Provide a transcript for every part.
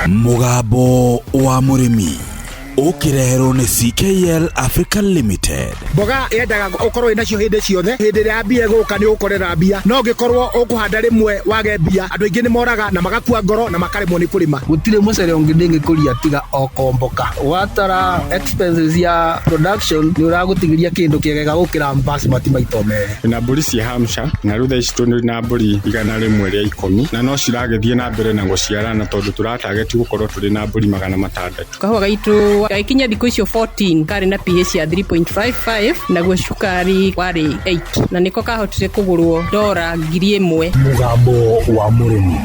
Mũgambo wa mũrĩmi ũkĩreherwo nĩ CKL Africa Limited. Mboga yendaga ũkorwo wĩnacio hĩndĩ ciothe. Hĩndĩ ĩrĩa mbia ĩgũka nĩ ũgũkorera mbia, no ũngĩkorwo ũkũhanda rĩmwe wage mbia, andũ aingĩ nĩ moraga na magakua ngoro na makaremwo nĩ kũrĩma. Gũtirĩ mũcere ũngĩ ndĩngĩkũria tiga o Komboka. Watara expenses ya production nĩ ũragũtigĩria kĩndũ kĩegega gũkĩra basmati maita merĩ. Twĩna mbũri cia Hampshire na rĩu thaa ici tũrĩ na mbũri 110 na no ciragĩthiĩ na mbere na gũciarana tondũ tũratageti gũkorwo tũrĩ na mbũri 600. Kahũa gaitũ gagĩkinya thikũ icio 14 karĩ na pH ya 3.55, naguo cukari warĩ 8, na nĩko kahotire kũgũrwo dora 1000. Mũgambo wa mũrĩmi.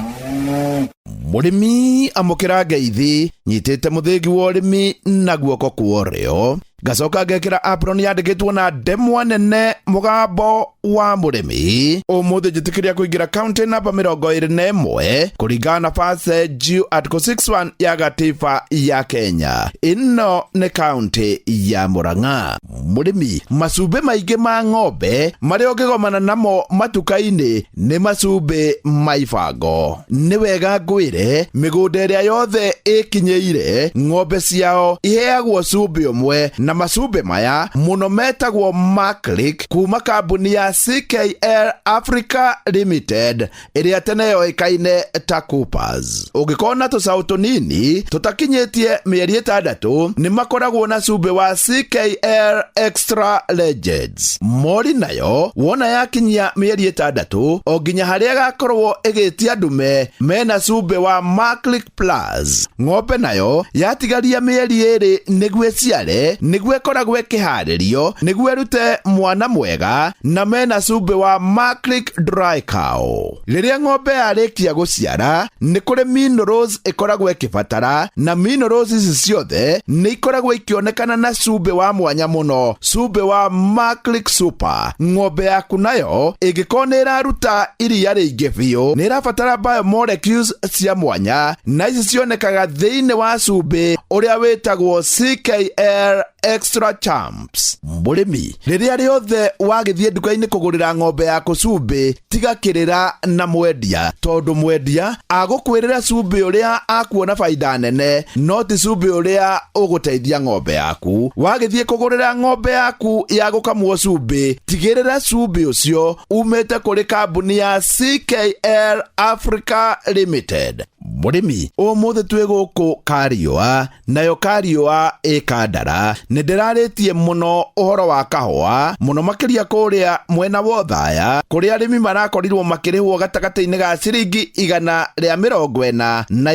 Mũrĩmi, amũkĩra ngeithi. Nyitĩte mũthĩgi wa ũrĩmi na guoko kwa ũrĩo, ngacoka ngekĩra apron yandĩkĩtwo na ndemwa nene "Mũgambo wa mũrĩmi". Ũmũthĩ njĩtĩkĩria kũingĩra kaunti namba 21 kũringana na First G Article 61 ya gatiba ya Kenya. Ĩno nĩ kaunti ya Murang'a. Mũrĩmi, macumbĩ maingĩ ma ng'ombe marĩa ũngĩgomana namo matuka-inĩ nĩ macumbĩ ma ibango. Nĩ wega ngwĩre, mĩgũnda ĩrĩa yothe ĩkinyĩire ng'ombe ciao iheagwo cumbĩ ũmwe, na macumbĩ maya mũno metagwo Maclick kuma kambuni ya CKL Africa Limited ĩrĩa tene yoĩkaine ta Coopers. Ũngĩkorwo na tũcaũ tũnini tũtakinyĩtie mĩeri 6, nĩ makoragwo na cumbĩ wa CKL Extra Legends. Mori nayo wona yakinyia mĩeri 6 o nginya harĩa ĩgakorwo ĩgĩtia ndume, mena cumbĩ wa Maclick Plus. Ng'ombe nayo yatigaria mĩeri 2 nĩguo ĩciare, nĩguo ĩkoragwo ĩkĩharĩrio nĩguo ĩrute mwana mwega, na mena cumbĩ wa Maclick Dry Cow. Rĩrĩa ng'ombe yarĩkia gũciara, nĩ kũrĩ minerals ĩkoragwo ĩkĩbatara, na minerals ici ciothe nĩ ikoragwo ikĩonekana na cumbĩ wa mwanya mũno, cumbĩ wa Maclick Super. Ng'ombe yaku nayo ĩngĩkorwo nĩ ĩraruta iria rĩingĩ biũ, nĩ ĩrabatara biomolecules cia mwanya, na ici cionekaga thĩinĩ wa cumbĩ ũrĩa wĩtagwo CKL Extra Champs. Mũrĩmi, rĩrĩa rĩothe wagĩthiĩ nduka-inĩ kũgũrĩra ng'ombe yaku cumbĩ, tiga kĩrĩra na mwendia, tondũ mwendia agũkwĩrĩra cumbĩ ũrĩa akuona baida nene, no ti cumbĩ ũrĩa ũgũteithia ng'ombe yaku. Wagĩthiĩ kũgũrĩra ng'ombe yaku ya gũkamwo cumbĩ, tigĩrĩra cumbĩ ũcio umĩte kũrĩ kambuni ya CKL Africa Limited. Mũrĩmi, ũmũthĩ twĩ gũkũ Kariũa, nayo Kariũa ĩ Kandara. Nĩ ndĩrarĩtie mũno ũhoro wa kahũa, mũno makĩria kũrĩa mwena wa Othaya, kũrĩa arĩmi marakorirwo makĩrĩhwo gatagatĩ-inĩ ga ciringi 140 na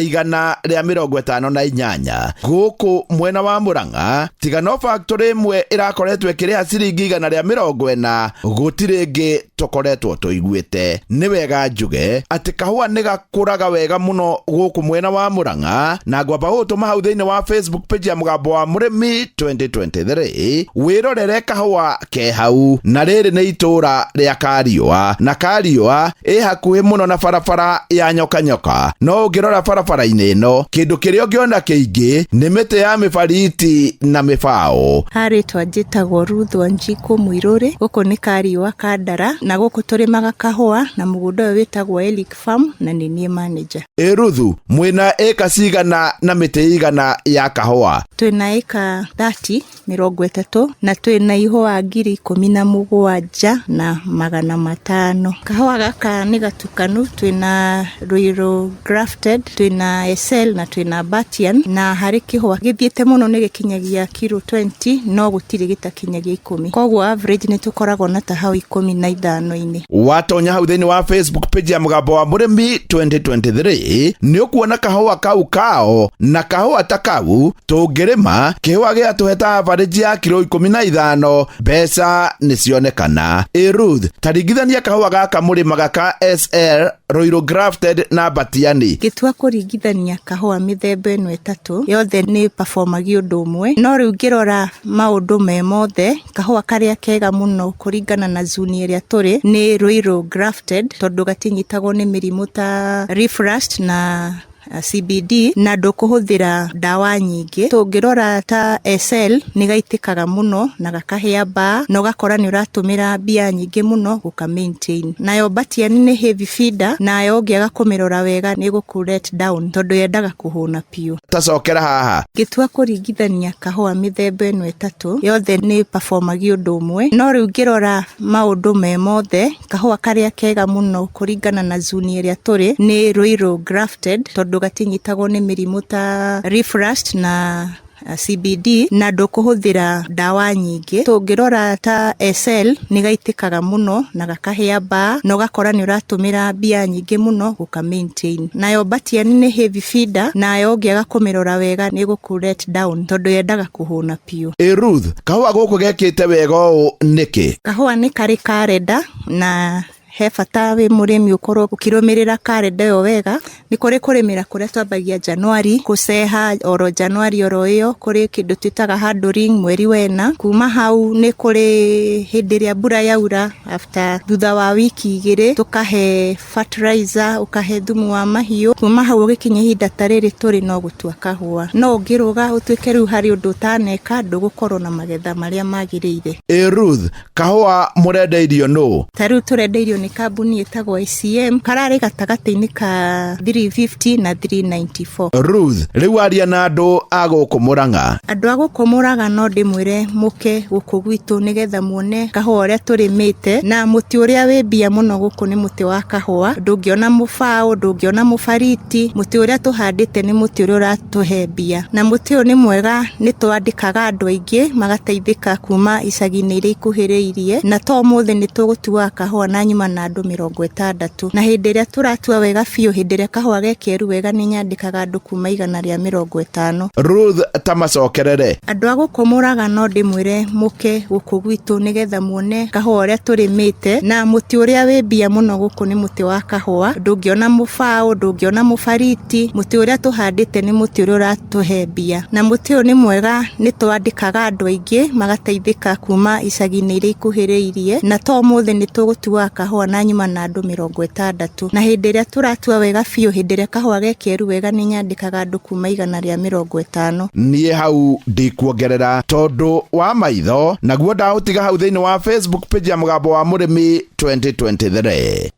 158. Gũkũ mwena wa Mũrang'a, tiga no factory ĩmwe ĩrakoretwo ĩkĩrĩha ciringi 140, gũtirĩ ĩngĩ tũkoretwo tũiguĩte. Nĩ wega njuge atĩ kahũa nĩ gakũraga wega mũno gũkũ mwena wa Mũrang'a, na ngwamba gũgũtũma hau thĩinĩ wa Facebook page ya Mũgambo wa Mũrĩmi 2023 wĩrorere kahũa ke hau. Na rĩrĩ nĩ itũũra rĩa Kariũa, na Kariũa ĩ hakuhĩ mũno na barabara ya Nyoka Nyoka. No ũngĩrora barabara-inĩ ĩno, kĩndũ kĩrĩa ũngĩona kĩingĩ nĩ mĩtĩ ya mĩbariti na mĩbaũ. Harĩtwa njĩtagwo Ruth Wanjikũ Mũirũrĩ. Gũkũ nĩ Kariũa, Kandara, na gũkũ tũrĩmaga kahũa, na mũgũnda ũyũ wĩtagwo Elick Farm, na nĩ niĩ manager. Ĩ Ruthu, mwĩna ĩka cigana na mĩtĩ igana ya kahũa? Twĩna ĩka 30, 30, na twĩna ihũa 17,500. Kahũa gaka nĩ gatukanu, twĩna Ruiru Grafted, twĩna SL na twĩna Batian, na harĩ kĩhũa gĩthiĩte mũno nĩ gĩkinyagia kiro 20, no gũtirĩ gĩtakinyagia 10, koguo average nĩ tũkoragwo na ta hau 15-inĩ. Watonya hau thĩinĩ wa Facebook page ya Mũgambo wa Mũrĩmi 2023 nĩ ũkuona kahũa kau kao. Na kahũa ta kau tũngĩrĩma kĩhũa gĩatũhe ta average ya kiro 15, mbeca nĩ cionekana. Ĩ Ruth, ta ringithania kahũa gaka mũrĩmaga ka SL, Ruiru Grafted na Batiani. Ngĩtua kũringithania kahũa mĩthemba ĩno ĩtatũ, yothe nĩ performagia ũndũ ũmwe, no rĩu ngĩrora maũndũ me mothe, kahũa karĩa kega mũno kũringana na zuni ĩrĩa tũrĩ nĩ Ruiru Grafted, tondũ gatinyitagwo nĩ mĩrimũ ta leaf rust na CBD na ndũkũhũthĩra ndawa nyingĩ. Tũngĩrora ta SL nĩ gaitĩkaga mũno na gakahĩa mbaa na ũgakora nĩ ũratũmĩra mbia nyingĩ mũno gũka maintain. Nayo Batian nĩ heavy feeder, nayo ũngĩaga kũmĩrora wega nĩ ĩgũkũ let down tondũ yendaga kũhũna biũ. Tacokera haha. Ngĩtua kũringithania kahũa mĩthemba ĩno ĩtatũ, yothe nĩ performagia ũndũ ũmwe, no rĩu ngĩrora maũndũ me mothe, kahũa karĩa kega mũno kũringana na zuni ĩrĩa tũrĩ nĩ Ruiru Grafted, tondũ gatinyitagwo nĩ mĩrimũ ta leaf rust na CBD na ndũkũhũthĩra ndawa nyingĩ. Tũngĩrora ta SL nĩ gaitĩkaga mũno na gakahĩa mbaa na ũgakora nĩ ũratũmĩra mbia nyingĩ mũno gũka maintain. Nayo Batian nĩ heavy feeder, nayo ũngĩaga kũmĩrora wega nĩ ĩgũkũ let down tondũ yendaga kũhũna biũ. Ĩ Ruth, kahũa gũkũ gekĩte wega ũũ nĩkĩ? Kahũa nĩ karĩ karenda na he bata wĩ mũrĩmi ũkorwo ũkĩrũmĩrĩra karenda ĩyo wega. Nĩ kũrĩ kũrĩmĩra kũrĩa twambagia Januari, kũceha oro Januari oro ĩyo, kũrĩ kĩndũ twĩtaga handling mweri wena. Kuma hau nĩ kũrĩ hĩndĩ ĩrĩa mbura yaura after thutha wa wiki 2 tũkahe fertilizer, ũkahe thumu wa mahiũ. Kuma hau ũgĩkinya ihinda ta rĩrĩ tũrĩ no gũtua kahũa. No ũngĩrũga ũtuĩke rĩu harĩ ũndũ ũtaneka, ndũgũkorwo na magetha marĩa magĩrĩire. Ĩ Ruth, kahũa mũrendeirio nũ? Ta rĩu tũrendeirio nĩ kambuni ĩtagwo ICM, kararĩ gatagatĩ-inĩ ka 350 na 394. Ruth, rĩu aria na andũ a gũkũ Mũrang'a. Andũ a gũkũ Mũrang'a no ndĩmwĩre mũke gũkũ gwitũ nĩgetha muone kahũa ũrĩa tũrĩmĩte, na mũtĩ ũrĩa wĩ mbia mũno gũkũ nĩ mũtĩ wa kahũa. Ndũngĩona mũbaũ, ndũngĩona mũbariti, mũtĩ ũrĩa tũhandĩte nĩ mũtĩ ũrĩa ũratũhe mbia. Na mũtĩ ũyũ nĩ mwega, nĩ twandĩkaga andũ aingĩ magateithĩka kuma icagi-inĩ iria ikuhĩrĩirie, na to ũmũthĩ nĩ tũgũtuaga kahũa na nyuma na andũ 60. Na hĩndĩ ĩrĩa tũratua wega biũ, hĩndĩ ĩrĩa kahũa gekeru wega, nĩ nyandĩkaga andũ kuma 150. Ruth, ta macokerere. Andũ a gũkũ Mũrang'a no ndĩmwĩre mũke gũkũ gwitũ nĩgetha muone kahũa ũrĩa tũrĩmĩte, na mũtĩ ũrĩa wĩ mbia mũno gũkũ nĩ mũtĩ wa kahũa. Ndũngĩona mũbaũ, ndũngĩona mũbariti, mũtĩ ũrĩa tũhandĩte nĩ mũtĩ ũrĩa ũratũhe mbia. Na mũtĩ ũyũ nĩ mwega, nĩ twandĩkaga andũ aingĩ magateithĩka kuma icagi-inĩ iria ikuhĩrĩirie, na to ũmũthĩ nĩ tũgũtuaga kahũa na nyuma na andũ 60. Na hĩndĩ ĩrĩa tũratua wega biũ, hĩndĩ ĩrĩa kahũa gekeru wega, nĩ nyandĩkaga andũ kuma 150. Niĩ hau ndikuongerera tondũ wa maitho, naguo ndaũtiga hau thĩinĩ wa Facebook page ya Mũgambo wa Mũrĩmi 2023.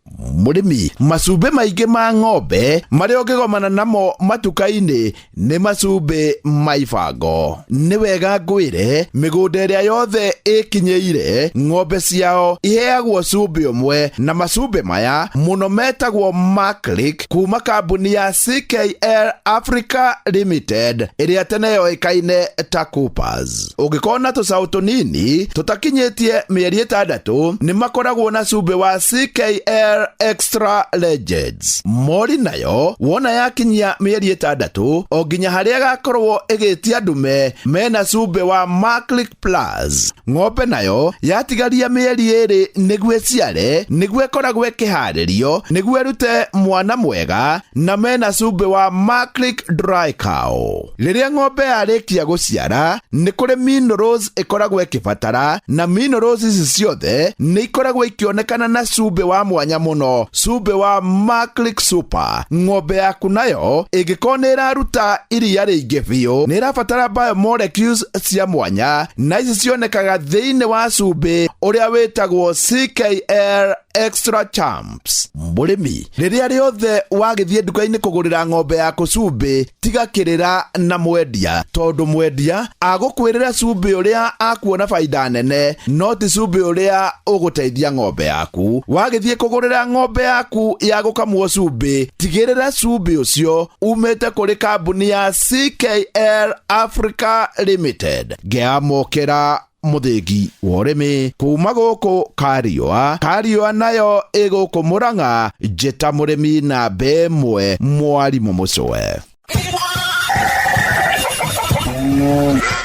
Mũrĩmi, macumbĩ maingĩ ma ng'ombe marĩa ũngĩgomana namo matuka-inĩ nĩ macumbĩ ma ibango. Nĩ wega ngwĩre, mĩgũnda ĩrĩa yothe ĩkinyĩire ng'ombe ciao iheagwo cumbĩ ũmwe, na macumbĩ maya mũno metagwo Maclick kuma kambuni ya CKL Africa Limited ĩrĩa tene yoĩkaine ta Coopers. Ũngĩkorwo na tũcaũ tũnini tũtakinyĩtie mĩeri 6, nĩ makoragwo na cumbĩ wa CKL Extra Legends. Mori nayo wona yakinyia mĩeri 6 o nginya harĩa gakorwo ĩgĩtia ndume, mena cumbĩ wa Maclick Plus. Ng'ombe nayo yatigaria mĩeri 2 nĩguo ĩciare, nĩguo ĩkoragwo ĩkĩharĩrio nĩguo ĩrute mwana mwega, na mena cumbĩ wa Maclick Dry Cow. Rĩrĩa ng'ombe yarĩkia gũciara, nĩ kũrĩ minerals ĩkoragwo ĩkĩbatara, na minerals ici ciothe nĩ ikoragwo ikĩonekana na cumbĩ wa mwanya mũno, cumbĩ wa Maclick Super. Ng'ombe yaku nayo ĩngĩkorwo nĩ ĩraruta iria rĩingĩ biũ, nĩ ĩrabatara biomolecules cia mwanya, na ici cionekaga thĩinĩ wa cumbĩ ũrĩa wĩtagwo CKL Extra Champs. Mũrĩmi, rĩrĩa rĩothe wagĩthiĩ nduka-inĩ kũgũrĩra ng'ombe yaku cumbĩ, tiga kĩrĩra na mwendia, tondũ mwendia agũkwĩrĩra cumbĩ ũrĩa akuona baida nene, no ti cumbĩ ũrĩa ũgũteithia ng'ombe yaku. Wagĩthiĩ kũgũrĩra ng'ombe yaku ya gũkamwo cumbĩ, tigĩrĩra cumbĩ ũcio umĩte kũrĩ kambuni ya CKL Africa Limited. Ngeamũkĩra mũthĩgi wa ũrĩmi kuma gũkũ Kariũa. Kariũa nayo ĩgũkũ Mũrang'a. Njĩta mũrĩmi namba 1, mwarimũ mũcwe.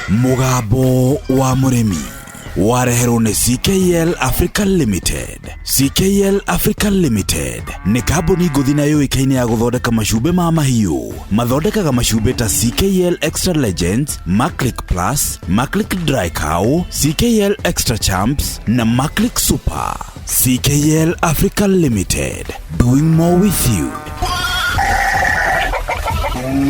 Mũgambo wa mũrĩmi wareherwo nĩ CKL Africa Limited. CKL Africa Limited nĩ kambuni ngũthi na yũĩkaine ya gũthondeka macumbĩ ma mahiũ. Mathondekaga macumbĩ ta CKL Extra Legends, Maclick Plus, Maclick Dry Cow, CKL Extra Champs na Maclick Super. CKL Africa Limited, doing more with you.